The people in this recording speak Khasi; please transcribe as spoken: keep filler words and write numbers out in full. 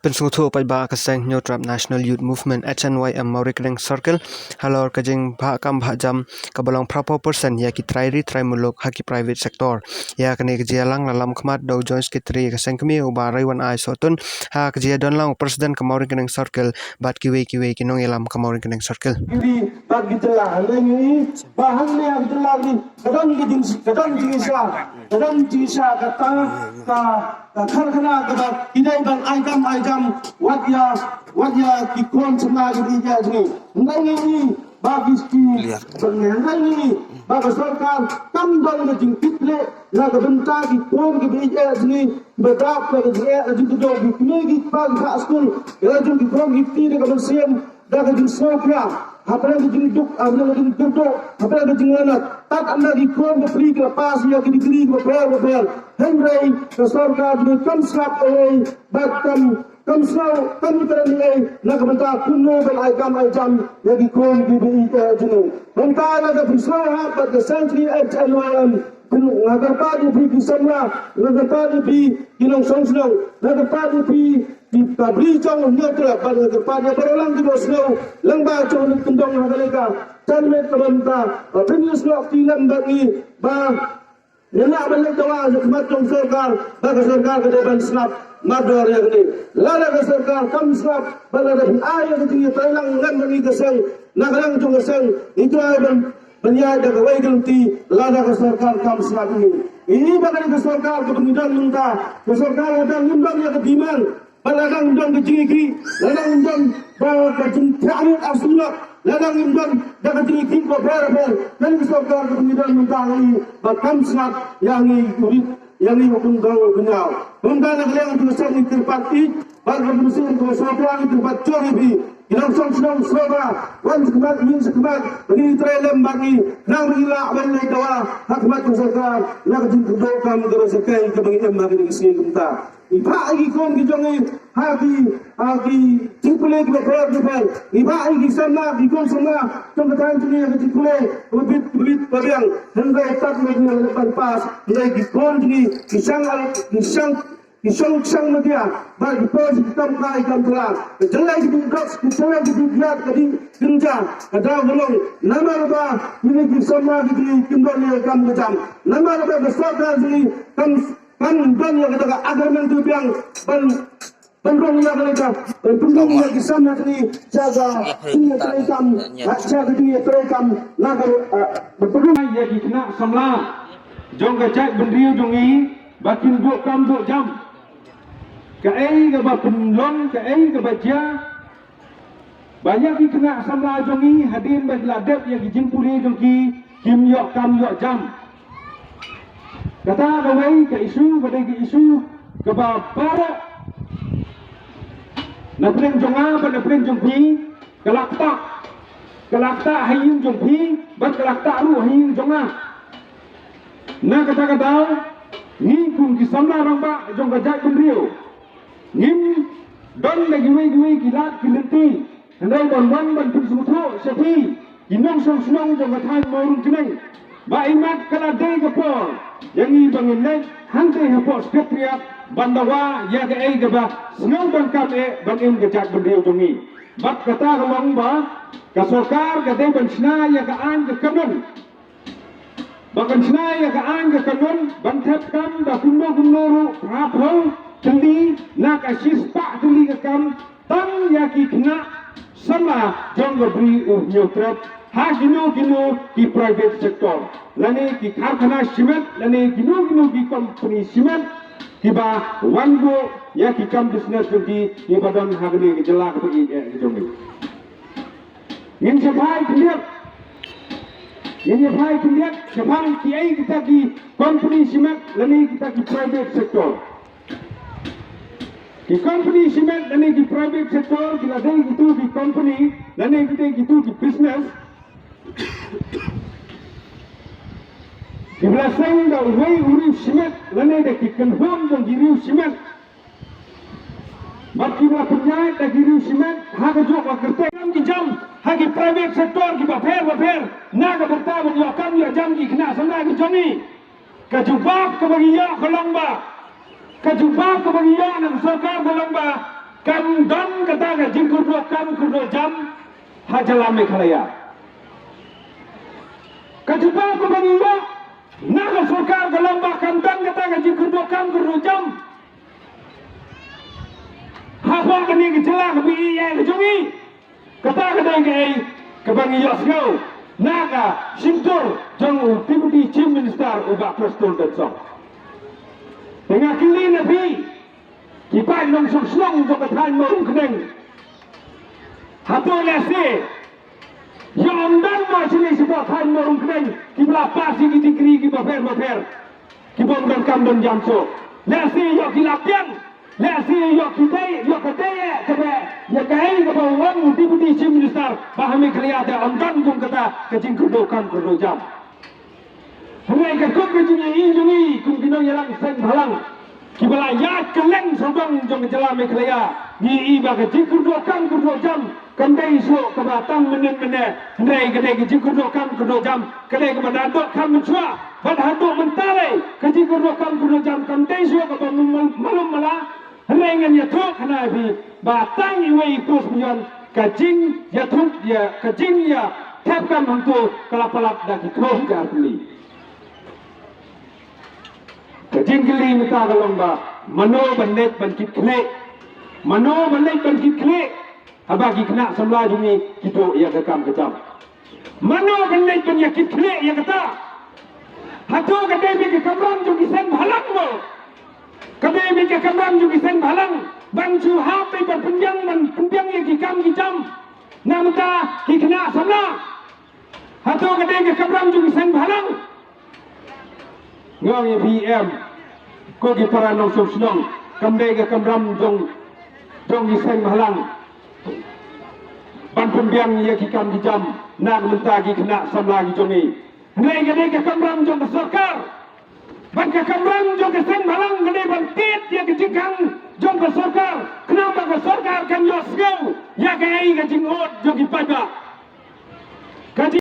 Pynsngewthuh pat ba ka seng Hynñiewtrep National Youth Movement, H N Y M, Mawryngkneng Circle, halor ka jingbhah kam bhah jam kaba long phra phew percent ïa ki trai ri trai muluk ha ki private sector. Ïa kane ka jingïalang la lam khmat da u Joint Secretary ka seng kmie u Bah Raiwanai Sohtun, ha ka jingdon lang u President ka Mawryngkneng Circle bad kiwei kiwei ki nongïalam ka Mawryngkneng Circle. Kiri bad ki jylla, hynrei ngi ba hangne ha ki jylla ngi ka don ki jing, ka don jingshisha, ka don jingshisha kata ka, ka karkhana kaba ki dei ban ai kam ai jam wat ïa, wat ïa ki khun samla ki dei ïa jong ngi. Hynrei ngi ba ki ski ban ngi, hynrei ngi ba ka sorkar kam don ka jingkitkhlieh na ka bynta ki khun ki dei ïa jong ngi. Ba dap ka jingeh ka jingkyrduh ki kmie ki kpa ki phah skul ïa jong ki khun ki kti da ka mynsiem da ka jingsngewkhia, hapdeng ka jingduk, hapdeng ka jingkyrduh, hapdeng ka jinglanot. Tad ynda ki khun bapli ki la pass ïa ki degree kiba pher bapher, hynrei ka sorkar jong ngi kam sngap ei ei bad kam, kam sngew, kam kren ei ei na ka bynta kumno ban ai kam ai jam ïa ki khun kiba ïeit jong ngi. Mynta na ka pynsngewhap bad ka seng jong ngi H N Y M, nga kyrpad ïa phi ki samla, nga kyrpad ïa phi ki nongshong shnong, nga kyrpad ïa phi ki, ka bri jong Hynñiewtrep, bad nga kyrpad ïa baroh lang kiba sngewlem ba jong ngi kyndong ha kane ka janmiet kaba mynta, ba phin ïasnoh kti lem bad ngi ba ngin lah ban leit dawa sha khmat jong sorkar, ba ka sorkar ka dei ban sngap mardor ïa kane. Lada ka sorkar kam sngap, bad lada phi ai ïa ka jingïatreilang lem bad ngi ka seng na ka liang jong ka seng, ngi trai ban ban ïaid da kawei ka lynti, lada ka sorkar kam sngap ïa ngi. Ïa ba kane ka sorkar kaba ngi don mynta, ka sorkar lada ngim don ïa ka demand, ba lada ngim don ka jingïakhih, lada ngim don ba ka jingthiah rit ha surok, lada ngim don da ka jingïakhih bapher bapher, kane ka sorkar kaba ngi don mynta ïa ba kam sngap ïa ngi u rit, ïa ngi u kyndong u kynñiaw. Mynta na ka liang jong ka seng ngi kyrpad ïeit bad ka mynsiem kaba sngewthuh, ngi kyrpad jur ïa phi ki nongshong shnong sngewbha wan sha khmat, ïeng sha khmat, ba ngin trei lem bad ngi, khnang ba ngin lah ban leit dawa ha khmat ka sorkar na ka jingkyrduh kam kaba shyrkhei kaba ngi em ha kine ki sngi kumta. Ngi phah ïa ki khun ki jong ngi ha ki, ha ki jingpule kiba pher bapher. Ngi phah ïa ki samla, ki khun samla jong ka thaiñ jong ngi ha ki jingpule kaba bit, kaba bit ba biang. Hynrei tad ma ki nang ban pass, hynrei ki khun jong ngi ki shang, ki shang ki shong shang media, ba ki por ki kam kai kam tra. Ka jingleh ki drugs, ka jingleh ki drugs ka dei kynja, ka daw ka long. Namar ba kine ki samla ki dei kim don ïa ka kam ka jam. Namar ba ka sorkar jong ngi kam, kam don ïa kata ka agreement tu biang ban, ban rong ïa kane ka, ban pynrong ïa ki samla jong ngi sha ka jingïatreilang, sha ka jingïatreilang na ka, eh, ban pynrong ïa ki khynnah samla jong ka jaitbynriew jong ngi ba kin duh kam duh jam. Kaei kaba pynlong, kaei kaba jia ba ïa ki khynnah samla jong ngi hadien ba ki la dep ïa ki jingpule jong ki, kim ïoh kam ïoh jam. Kata kawei ka issue, ka dei ka issue kaba baroh na pdeng jong nga bad na pdeng jong phi ka la ktah, ka la ktah ha ïing jong phi bad ka la ktah ruh ha ïing jong nga. Na kata ka daw, ngi kum ki samla rangbah jong ka jaitbynriew, ngim don da kiwei kiwei ki lad ki lynti, hynrei ban wan ban pynsngewthuh sha phi ki nongshong shnong jong ka thaiñ Mawryngkneng ba imat ka la dei ka por ïa ngi ba ngin leit hangtei hapoh Secretariat ban dawa ïa kaei kaba sngew donkam eh ban im ka jaitbynriew jong ngi. Bad kata ka long ba ka sorkar ka dei ban shna ïa ka aiñ ka kanun. Ba kan shna ïa ka aiñ ka kanun ban thep kam da kumno kumno ruh phra phew tylli na ka shispah tylli ka kam tang ïa ki khynnah samla jong ka bri u Hynñiewtrep ha kino kino ki private sector lane ki karkhana cement lane kino kino ki company cement kiba wan buh ïa ki kam business jong ki kiba don ha kane ka jylla kaba ïeit eh ka jong ngi. Ngin sa phai khyndiat. Ngin ïa phai khyndiat shaphang kiei kita ki company cement lane kita ki private sector. Ki company cement lane ki private sector ki la dei kitu ki company lane ki dei kitu ki business kiba la seng da uwei u riew cement lane da ki kynhun jong ki riew cement. Bad kiba la pynïaid da ki riew cement ha kajuh ka kyrteng. Kam ki jam ha ki private sector kiba pher bapher na ka bynta ban ïoh kam ïoh jam ki khynnah samla ki jong ngi. Ka jubab kaba ngi ïoh ka long ba, ka jubab kaba ngi ïoh na ka sorkar ka long ba Kam don kata ka jingkyrduh kam kyrduh jam ha jylla Meghalaya. Ka jubab kaba ngi ïoh na ka sorkar ka long ba kam don kata ka jingkyrduh kam kyrduh jam hapoh kane ka jylla kaba ïeit ka jong ngi. Kata ka dei kaei kaba ngi ïohsngew na ka shyntur jong u Deputy Chief Minister u Bah Prestone Tynsong. Te nga kylli na phi ki paid nongshong shnong jong ka thaiñ Mawryngkneng, hato lehse ïa ym don mo shane shapoh thaiñ Mawryngkneng kiba la pass ïa ki degree kiba pher bapher kiba ym don kam don jam shuh? Lehse ïoh ki la biang, lehse ïoh ki dei, ïoh ka dei eh kaba ïa kaei kaba u ong u Deputy Chief Minister ba ha Meghalaya te ym don kum kata ka jingkyrduh kam kyrduh jam. Hynrei ka kup ka jingïohi jong ngi kum ki nongïalam seng bhalang kiba la ïaid kylleng sawdong jong ka jylla Meghalaya, ngi ïohi ba ka jingkyrduh kam kyrduh jam kam dei shuh kaba tang mynnin mynne, hynrei ka dei ka jingkyrduh kam kyrduh jam ka dei kaba da dok kam mynshuwa bad haduh mynta lei ka jingkyrduh kam kyrduh jam kam dei shuh kaba mul-, mul-, malu mala. Hynrei ngan ïathuh kane ïa phi ba tang iwei i post myn ka jingïathuh ïa ka jingïathep kam hangto ka la palat da ki klong jar pli. Ka jingkylli mynta ka long ba mano ban leit ban kit khlieh? Mano ban leit ban kit khlieh haba ki khynnah samla jong ngi ki duh ïa ka kam ka jam? Mano ban leit ban ïa kit khlieh ïa kata? Hato ka dei beit ka kamram jong ki seng bhalang mo? Ka dei beit ka kamram jong ki seng bhalang ban shu hap beit ban pynbiang, ban pynbiang ïa ki kam ki jam na bynta ki khynnah samla? Hato ka dei ka kamram jong ki seng bhalang? Nga ong ïa phi em, ko ki para nongshong shnong, kam dei ka kamram jong, jong ki seng bhalang ban pynbiang ïa ki kam ki jam na ka bynta ki khynnah samla ki jong ngi. Hynrei ka dei ka kamram jong ka sorkar. Bad ka kamram jong ka seng bhalang ka dei ban tied ïa ka jingkhang jong ka sorkar, khnang ba ka sorkar kan ïohsngew ïa kaei ka jingud jong ki paidbah. Ka